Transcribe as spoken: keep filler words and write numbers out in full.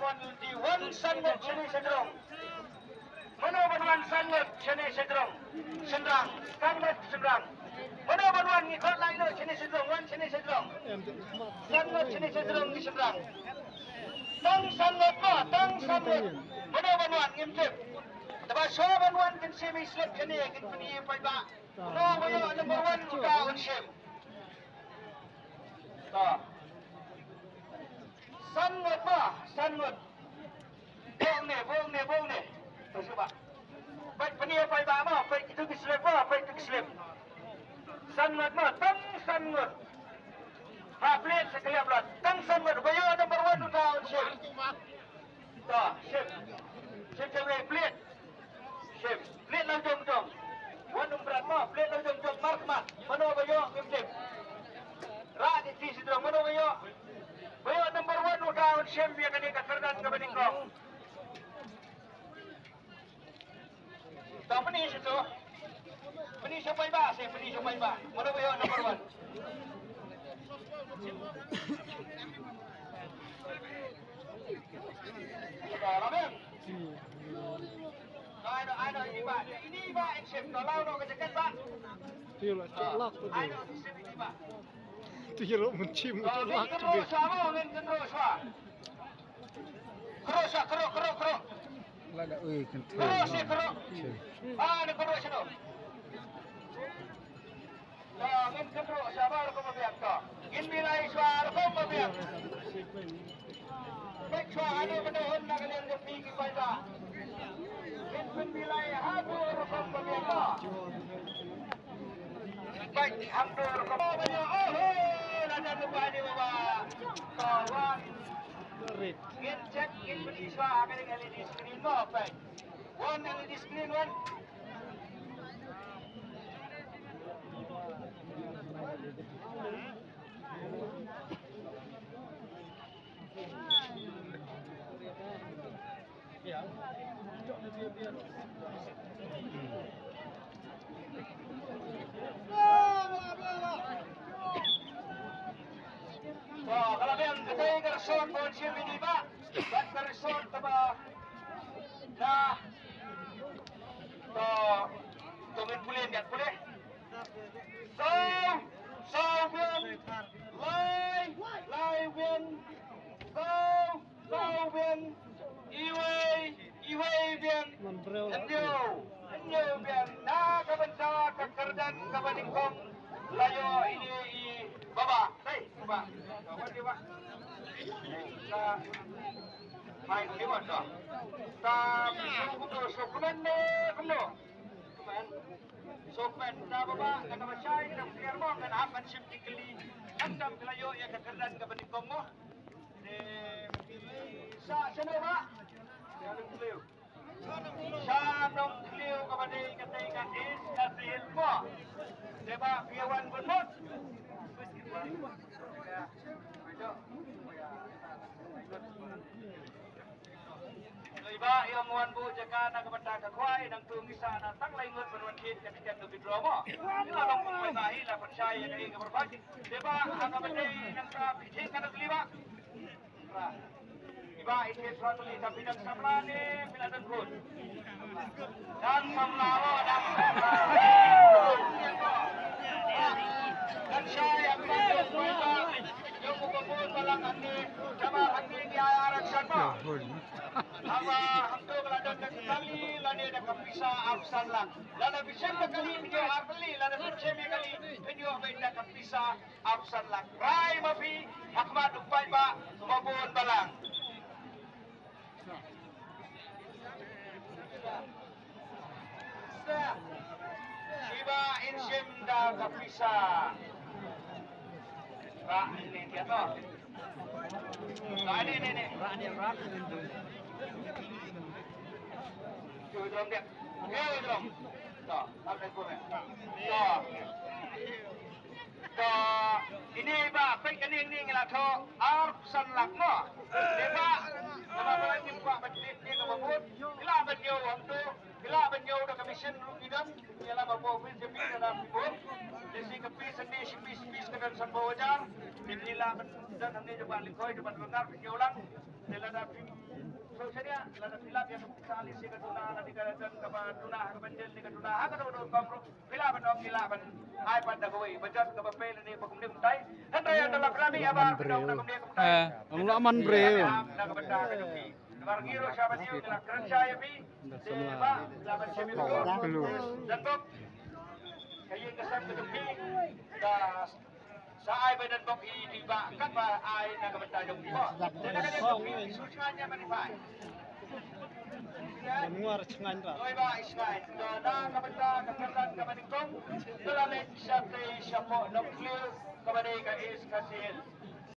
Mon lynti wan san ngut shane sha jrong. Mano ban wan san ngut shane sha jrong? Shynrang, san ngut shynrang. Mano ban wan ngi khot lai noh shane sha jrong, wan shane sha jrong. San ngut shane sha jrong ngi shynrang. Tang san ngut mo, tang san ngut. Mano ban wan ngim tip. Taba shuwa ban wan kin shim ïa i slip shane kin pyni ïa i paidbah. Mano ba ïoh number one uta un shim. To. San ngut mo, san ngut. Bong ne, bong ne, bong ne. To shuwa. Peit pyni ïa i paidbah mo, peit kito ki slip mo, peit kito ki slip. San ngut mo, tang san ngut. Ha, plie sa ka liap lot. Tang san ngut, ba ïoh number one uta un shim. To, shim. Shim shawei, plie. Shim. Plie la jong jong. Wan um brat mo, plie la jong jong, markhmat. Mano ba ïoh, ngim tip. Rah ïa ki shi jrong, mano ba ïoh. Ba ïoh number one uta un shim ïa kane ka kyrdan kaba nyngkong. To, pyni sha to. Pyni sha paidbah, shi pyni sha paidbah. Mano ba ïoh number one. To, la bem. To, ai no, ai no, ini ba, ini ba, in shim, to, lau no ka jaket ba. Ti la chak lak tu. Ai no, shim ini ba. Ti la mun chim. To, ka lak tu. Ngin kynroh shuwa, ngin kynroh shuwa. Kynroh sha, kynroh, kynroh, kynroh. Lada, ui, kynroh. Kynroh sha, kynroh. Ah, ni kynroh sha tu. To, ngin kynroh sha ba rukom ba biang to. Ngin bilai sha rukom ba biang. Peit sha haduh ba dei hon na ka liang jong phi ki paidbah. Ngin pynbilai haduh rukom ba biang to. Peit haduh rukom ba biang. Oh, ho, la dang ba ni ba ba. To, wan. Ngin check, ngin pynshwa ha ka ding L E D screen mo, peit. Wan L E D screen wan. To, ka la biang katei ka resort ba un shim ïa i ba. Bad ka resort kaba na. To, to ngin pule, ngin pule. Saw, saw biang, lai, lai biang, saw, saw biang, iwei, iwei biang, hynñiew, hynñiew biang, na ka bynta ka kyrdan kaba nyngkong, la ïoh ine i Baba, dei, Baba, Baba, dei, Baba. Sa, mai, dei, Baba, sa. Sa, kumno, sa, kumno, kumno. Kumno. So, kumno, na Baba, na kaba shai, na clear mo, ngan hap ban shim ki kylli. Khamtam ka la ïoh ïa ka kyrdan kaba nyngkong mo. Te, sa, shano ba? Sha Nongthliew. Sha Nongthliew kaba dei katei ka East Khasi Hills mo. Te ba phi wan bun mut. Ïa ba ïa wan buh jaka na ka bynta ka khwai nangtu ngi sah na tang lai ngut ban wan thied ka tiket ka withdraw mo. Ïa la long kumba hi la pynshai ïa ka ïing ka pyrthei. Te ba ha kaba dei nangta phi thied ka na kli ba. Iba i thied shuwa tylli, tapi dang samla ne phi la don kut? Dang samla, oh, dang samla. Dang shai, ap, ap, ap, ap. Jong u Babun Balang hangne, jama hangne ngi ai action mo. Haba hangto ba la don da ka kali lane da ka pisa arphew san lak. Lada phi shim da ka kali phin ïoh ar tylli, lada phi shim ïa ka kali phin ïoh beit da ka pisa arphew san lak. Rai ma phi ha khmat u paidbah Babun Balang. Iba in shim da ka pisa. Ba, ni dia to. Ba, ni, ni, ni. Jom dia. Jom. To, to. To, ine ba peit kane ngi la thoh arphew san lak mo. Te ba, kaba ba ngi kwah ban tip ïa kaba bun. Ila ban ïoh hangto, ila ban ïoh da ka Shin ruh ki don, ïa la ba office jong phi da phi bor. Lehse ka phi sendiri shi phi shi phi ka don san phew hajar. Phi lah ban don hangne jong ba Lyngkhoi jong ba Bangor phi ïoh lang. Te lada phi so sharia, lada phi lah ïa ka pisa lehse ka duna, lada ka don kaba duna ha ka ban jel ne ka duna ha ka duna kong ruh. Phi lah ban ong, phi lah ban ai pat da kawei ba jot kaba pei lane ba kumne kumtai. Hynrei ynda la phi lah mih ïa ba phi dang da kumne kumtai. Eh, ong lah man briew. Da ka bynta ka jong phi. Namar ngi ruh sha ban ïoh ngi la kren shai ïa phi. Te ba la ban shim ïa phi. Donbok. Ka ïing ka sem ka jong phi. Ka sa ai ba donbok ïa phi ba katba ai na ka bynta jong phi. Te na ka liang jong phi, shu shngaiñ ïa ma phi. Nguar shngaiñ ra. Oi ba i shngaiñ. Te na ka bynta ka kyrdan kaba nyngkong. Te la leit shatei shapoh Nongkhliew kaba dei ka East Khasi Hills.